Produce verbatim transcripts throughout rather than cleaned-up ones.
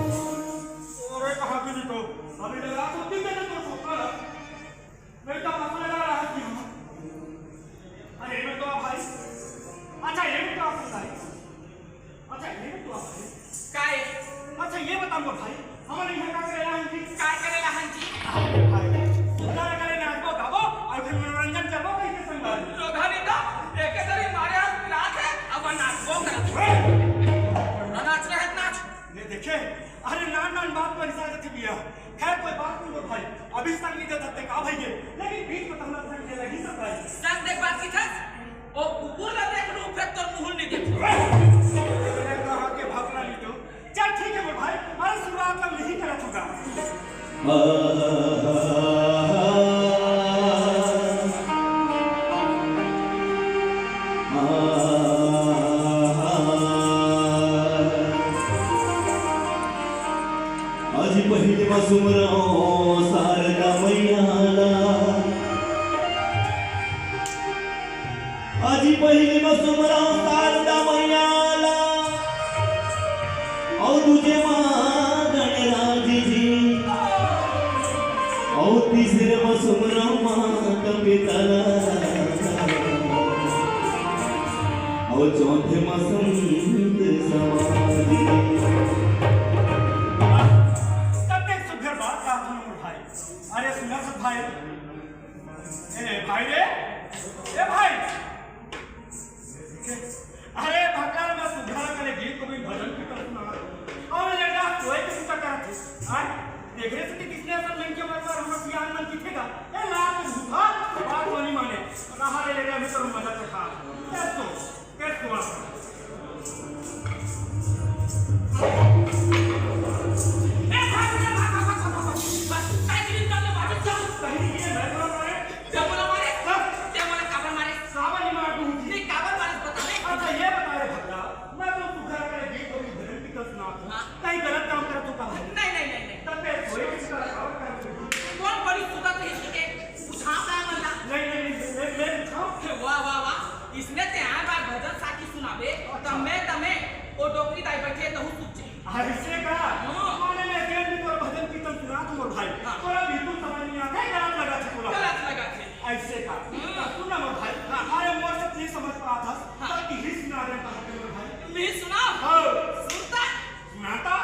अरे कहाँ की नहीं तो, अभी लगा तो कितने दिन तो सोता रहा। मैं तो मसला लगा रहा थी। अरे मैं तो भाई, अच्छा ये तो आप भाई, अच्छा ये तो आप भाई, काय? अच्छा ये बता मोर भाई, हमन यहाँ का करे रहन जी? काय करे रहन जी? अरे भाई, सुधार करे नाचबो गाबो और फिर मनोरंजन करबो कैसे संग? रोधा नहीं तो, एक तरी मारे हाथ पिरात है, अब नाचबो करत। ना नाच रहे नाच। ले देखे, अरे नान नान बात पर रिसा जाथे भैया। खैर कोई बात नहीं मोर भाई, अभी संग नहीं देता ते का भैया, लेकिन बीच में तहना संग दे लगी सब भाई। संग देख बात की था, ओ कुकुर ला देख लू, फिर तोर मुंह नहीं देख। अरे कहाँ के भगला नहीं तो। चल ठीक है मोर भाई, अरे शुरुआत हम नहीं करा चुका। आज पहिले म सुमरंव शारदा मैया ला। आज पहिले म सुमरंव शारदा मैया ला। अउ दूजे म गणराज जी। अउ तीसरे म सुमरंव माँ कपिता ला। अउ चौथे म संत समाज जी। कतेक सुघर बात कहत हन मोर भाई। अरे सुना सब भाई। ए भाई रे, ए भाई। अरे भगवान में सुघर करे गीत को भी भजन कीर्तन सुना। अउ ले जा कोई के पूजा करत है। आय, देख रहे से कि किसने असन लंके मार मार हमर सियान मन की ठेका। ए लात भूखा, बात कोनी माने। कहा रे ले गया भीतर मजा चखा। कैसे? कैसे हुआ? ए, भाग, भाग, भाग। बस, काय दिन कर ले, भाग, चल। कहीं ये मैं बोला मारे? क्या बोला मारे? हाँ? क्या बोला, काबर मारे? काबर नहीं मार दूँ? नहीं, काबर मारे, बता ले। अच्छा, ये बता रे भगला, मैं तो सुघर करे गीत को भी भजन कीर्तन सुना दूँ। हाँ। कहीं गलत काम कर तू का? नहीं, नहीं, नहीं, नहीं। तब मैं सोए किसी का काम कर दूँ। कौन बड़ी सुघर तो इसके उठा का मजा? नहीं, नहीं, नहीं, मैं, मैं उठाऊँ। वाह, वाह, वाह। इसने ते आए बार भजन साखी सुनावे, अच्छा। तमे, तमे, ओ डोकरी दाई बैठे, तहु सुन जे। अइसे का? हाँ। माने मैं जेन भी तोर भजन कीर्तन सुना तू मोर भाई। हाँ। तोला बिल्कुल समझ नहीं आथे, गलत लगा थे तोला। गलत लगा थे। अइसे का? हाँ। सुन ना मोर भाई। हाँ। अरे मोर से नहीं समझ पात हस, हाँ। तब की ही सुना दे कहा के मोर भाई। मैं सुना? हाँ। सुनता? सुनाता?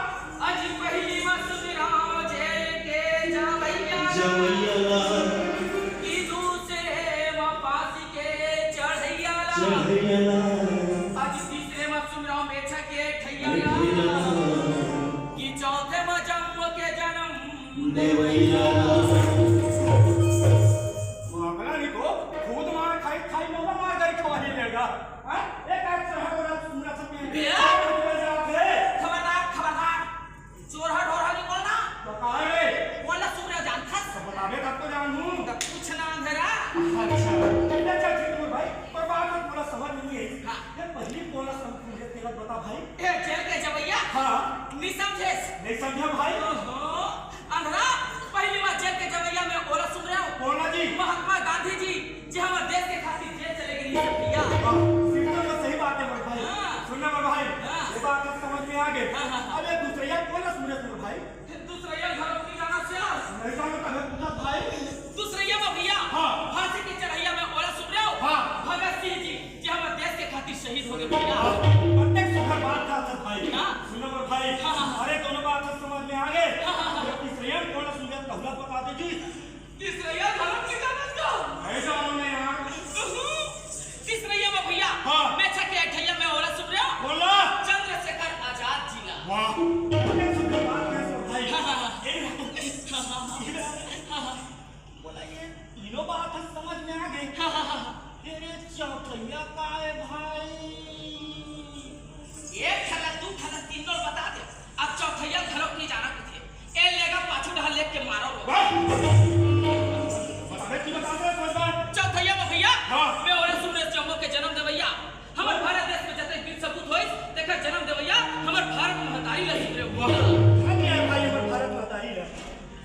अजी पहली म सुमिरंव जेल के जवैया ला। जवैया ला। कि दूसरे म फांसी के चढ़ैया ला। चढ़ैया ला। अजी तीसरे म सुमिरंव मेछा के ठैया ला। ठैया ला। कि चौथे म जम्मो के जनम देवैया ला। मामला नहीं को, खुद मार खाई, खाई मोला मार गई खवाही लेगा। हाँ? एक आज से हर बड़ा सुनना सब ये बे? बोला जाते। खबरदार, खबरदार। चोरहा ढोरहा नहीं बोलना। बता रे। बोला सुमरंव जानथस। तो बताबे तब तो जानहूँ। तो पूछना अंधेरा। अच्छा। अच्छा, ठीक है भाई। पर बात में थोड़ा समझ नहीं है। हाँ। ये पहली बोला समझ तेरा बता भाई। ए, जेल के जवैया? हाँ। नहीं समझेस? नहीं समझा भाई। ओहो, अंधरा, पहली बार जेल के जवैया में ओला सुमरंव। बोला जी। महात्मा गांधी जी, जे हमर देश के खातिर जेल चले गए भैया। वाह, सिर्फ तो सही बात है बड़े भाई। हाँ। सुन ना बड़े भाई, हाँ। ये बात अब समझ में आ गए। हाँ, हाँ, हाँ। अब ये दूसरैया बोला सुमरंव बड़े भाई। दूसरैया घर की जाना से। नहीं जानो तबे पूछा भाई। दूसरैया में भैया, हाँ। फांसी की चढ़ैया में ओला सुमरंव, हाँ। भगत सिंह जी, जे हमर देश के खातिर शहीद हो गए भैया। प्रत्येक सुघर बात का असर भाई। हाँ। सुनो मोर भाई। हाँ, हाँ, हाँ। अरे दोनों बात तो समझ में आ गए। हाँ, हाँ, हाँ। ये तीसरैया में कौन सुघर पहला बता दे जी। तीसरैया धर्म की जाना तो। नहीं जानो मैं यार। तीसरैया में भैया। हाँ। मेछा के अठैया में ओला सुमरंव। बोला। चंद्रशेखर आजाद जी ला। वाह। प्रत्येक सुघर बात का असर भाई। के मारो। वाह! बताबे कि बताबे, सरदार। चौथैया में भैया, हाँ। मैं ओला सुरेश जम्मो के जन्म देवैया, हमर भारत देश में जतक वीर सपूत होइस, तेकर जन्म देवैया, हमर भारत महतारी ला सुन रे। वाह! धन्य है भाई, हमर भारत महतारी ला।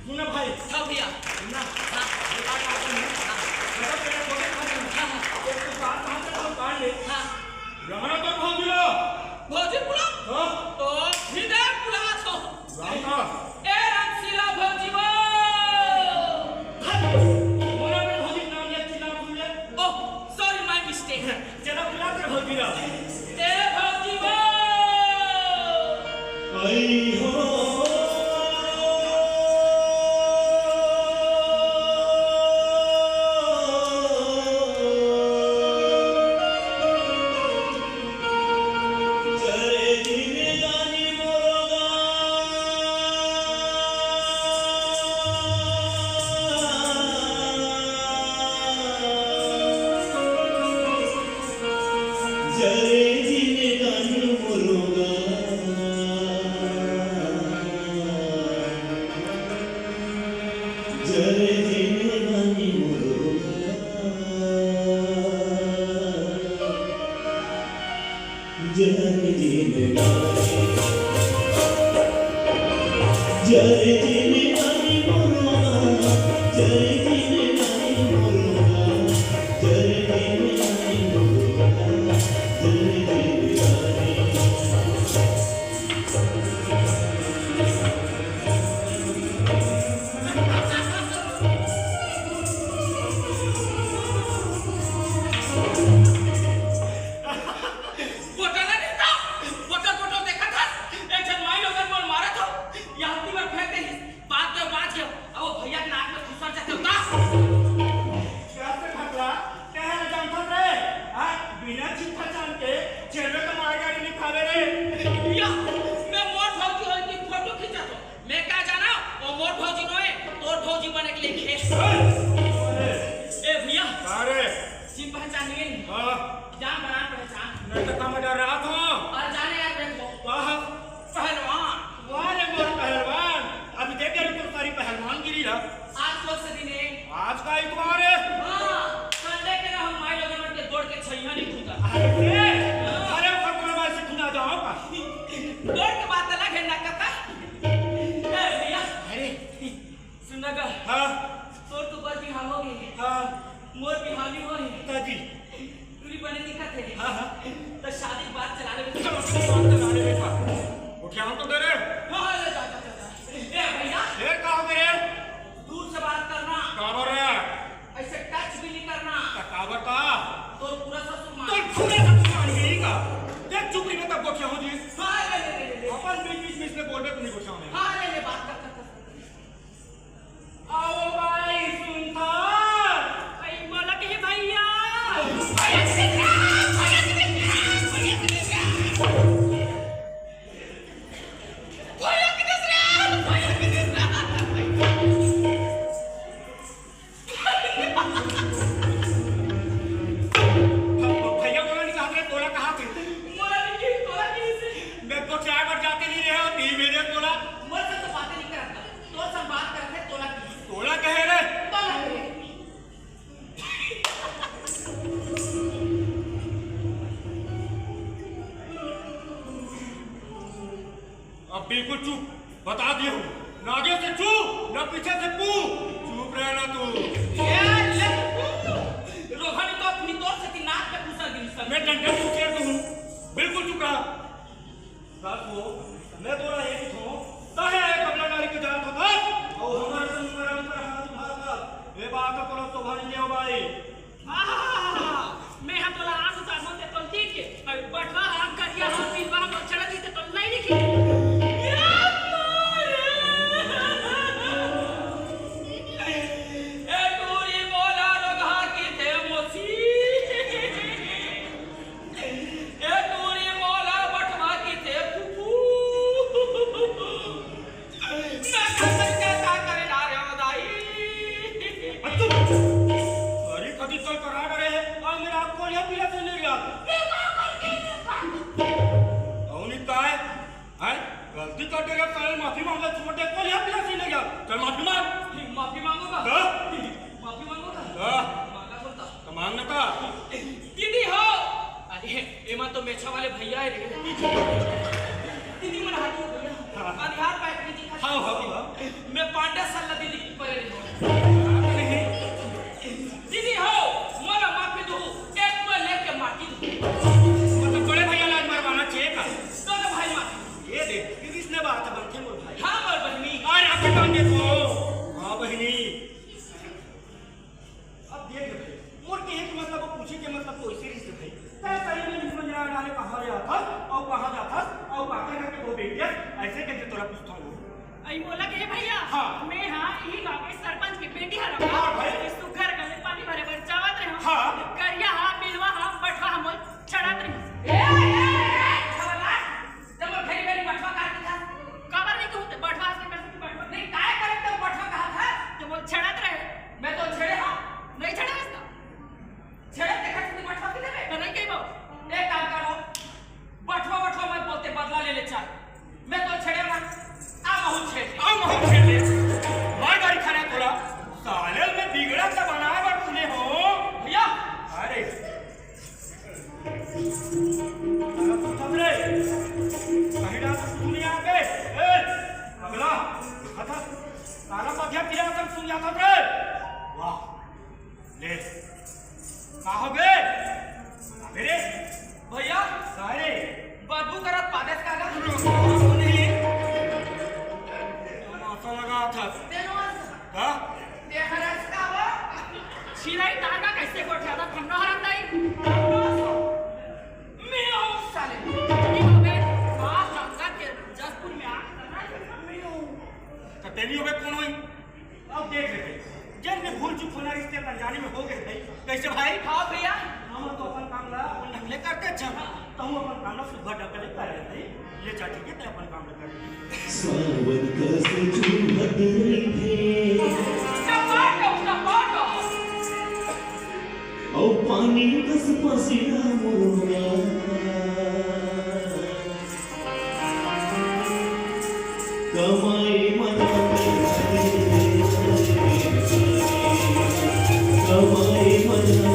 सुन ना भाई। हाँ भैया। सुन ना। हाँ। ये बात आप सुन ना। हाँ। गजब तेरे छोटे भाई हैं। हाँ, हाँ। एक तो बात कहाँ से तो काट ले। हाँ। रमना तो भौजी ला। भौजी बुला। हाँ। तो भी दे बुला तो। राम का। ए रमशीला भौजी वो। हट। मोला में भौजी नाम या चिल्ला भूल ले। ओह, sorry, my mistake। चला बुला कर भौजी ला। ए भौजी वो। आई हो। बोतल नहीं था, बोतल, बोतल देखा था, एक झन माई लोगन मोर मारा था, यहाँ तीवर फेंक दे, बात दे, बात दे, अब वो भैया के नाक में घुसर जाते होता। कैसे खतरा, कहे ना जानता रे, आज बिना छिपा जान के जेल में तो मार गाड़ी नहीं खावे रे। या, मैं मोर भौजी होई की फोटो खींचा तो, मैं का जाना, वो मोर भौजी नोए, तोर भौजी बने के लिए खेस। ए भैया, अरे। चिन पहचान नहीं है? हाँ। जान बना पहचान। नहीं तो कम डर रहा था। और जाने यार देख लो। वाह। पहलवान। वाह रे मोर पहलवान। अभी देख यार तो सारी पहलवानगिरी रहा। आज कौन सा दिन है? आज का इतवार है। हाँ, संडे के ना हम माई लोगन के गोड़ के छैया नहीं खुदा। अरे, अरे, भगवान से खुदा जाओ का? गोड़ के बात अलग है ना काका। ए भैया। अरे। सुन ना गा। हाँ। तोर तो बर बिहाव हो गए। हाँ। मोर बिहाव नहीं हो रही। काजी। टूरी बने दिखत है। हाँ, हाँ। तो शादी के बाद चला ले। चलो, चलो, बात चला ले बेटा। उठिया हम तो दे रहे। हाँ, हाँ, ले जा, जा, जा, जा। ए भैया। फिर का हो गए? दूर से बात करना। काबर रे? ऐसे टच भी नहीं करना। का काबर का? तो पूरा ससुर मान। तो पूरा ससुर मान गई का? देख चुप रही, मैं तब गोठिया हूँ जी। हाँ, ले, ले, ले, ले, ले। अपन बीच बीच में इसलिए बोल रहे, तू नहीं गोठिया होने। हाँ, ले, ले, बात कर, कर, कर। आओ भाई सुनता। भाई बोला कि भैया। भैया बोला नहीं कहा थे, तोला कहा थे। मोला नहीं की, तोला की से। मैं तो चाय पर जाते नहीं रहे हो, ती मेरे तोला। मोर से तो बातें नहीं करता। तोर संग बात करत हे, तोला कहे। तोला कहे रे? तोला कहे। अब बिल्कुल चुप, बता दिया हूँ। ना आगे से चू, ना पीछे से पू। चुप रहना तू। ए, ले, पू। रोहन तो अपनी तोर से नाक पे घुसा दी सब। मैं डंडे से उकेर दूँ। बिल्कुल चुप रहा। सासू, मैं तोला ये कथों, काहे ए कबला नारी के जात होत हस? अउ हमर संग मरम पर हाथ उठात हस। ए बात तोला शोभा नइ देव भाई। आहा, मैं हा तोला आंख उतार मत तोल ठीक के। अरे बटवा आंख करिया हो, पिलवा मत चढ़ा दी तो नइ लिखी। ए टूरी दीदी हो। अरे, एमा तो मेछा वाले भैया हे रे। दीदी मन हाथी भैया। हाँ। अनिहार पाए दीदी। हाँ, हाँ, हाँ। मैं पांडे साल दीदी की परे रही। दीदी हो, मोला माफी दो, एक तो लेके माटी दो। मतलब बड़े भैया ला आज मरवाना चाहिए का? तो, तो भाई माफी। ये दे, कृष्ण बात बनथे मोर भाई। हाँ, मोर बहिनी। अरे, आप कान देखो। हाँ, बहिनी। अब देख ले भाई, मोर कहे के मतलब, वो पूछे के मतलब तो ऐसे रहिस भाई। तैं सही में निमन जगह डाले कहाँ जाथस, अउ कहाँ जाथस, अउ काकर घर के दो बेटी हस, ऐसे करके तोला पूछथों। अई मोला के भैया, हाँ। मैं हाँ, इही गाँव के सरपंच के बेटी हरँव। हाँ भाई। सुग्घर गले पानी भरे बर जावत रहेंव। हाँ। करिया हा, बिलवा हा, बटवा हा मोर छेड़त रहिस। ए, ए, ए, खबरदार। जब वो भेरी भेरी बटवा काहे कथस? काबर नहीं कहूँ ते बटवा से कैसे तू बटवा? नहीं, काय करे तो बटवा कहा था? तो वो छेड़त रहे। मैं तो छेड़े हँव। नहीं छेड़े हस ना। छेड़े ते कैसे तू बटवा की देबे? तो नहीं कही बाबू। एक काम करो, बटवा बटवा मत बोलते, बदला ले ले चल। मैं तो छेड़े ना, आ महू छेड़ ले। आ महू छेड़ ले। मार गाड़ी खाना तोला। साले मैं बिगड़ा का बनाए बर तूने हो। भैया। अरे। साला तू थम रे। कहीं ना तू नहीं आके। ए, अगला। खत्म। साला पथिया पिला तक सुन जाता रे। वाह। ले। का हो बे? अबे रे। भैया। का रे? बदबू करत पादेस का गा? नहीं। तमाशा लगा था। तेनो आस। का? तेहरस का वा? छिलाई तार का कैसे गोठियाता थमनो हराम दाई? मैं हूँ साले। नहीं हो बे, आज गंगा के जसपुर में आग लगा। मैं हूँ। तो तेरी हो बे कौन होई? अब देख ले भाई, जेन भी भूल चूक होना रिश्ते अनजाने में हो गए भाई। कैसे भाई? हाँ भैया। हम तो अपन काम ला अपन ढंग ले करते अच्छा। तहूँ अपन काम ला सुबह डबल कर ले भाई। ले जा ठीक है, ते अपन काम ला कर। सावन कस चुभत रहिथे। Tomato, tomato. अउ पानी कस पसीना मोर। कमाई मना कमाई मना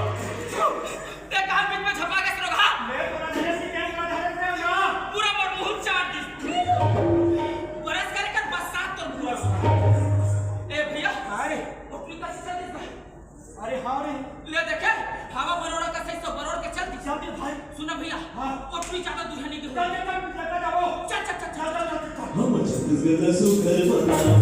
ते कहाँ बीच में झपा के सुरगा? मैं तो राजेश की गैंग का धारे से हूँ ना। पूरा मोर मुंह चाट दिस। बरस कर कर बरसात तो भूल। ए भैया, अरे। ओटरी का शीशा दिस भाई। अरे हाँ रे। ले देखे, हवा बरोड़ा का सही से बरोड़ के चल दिस। चल दिस भाई। सुना भैया, हाँ। ओटरी ज्यादा दूर है नहीं चल, चल, चल, चल, चल, चल, चल। चल, चल, चल, चल, चल। हम छत्तीसगढ़ का सुघर बना।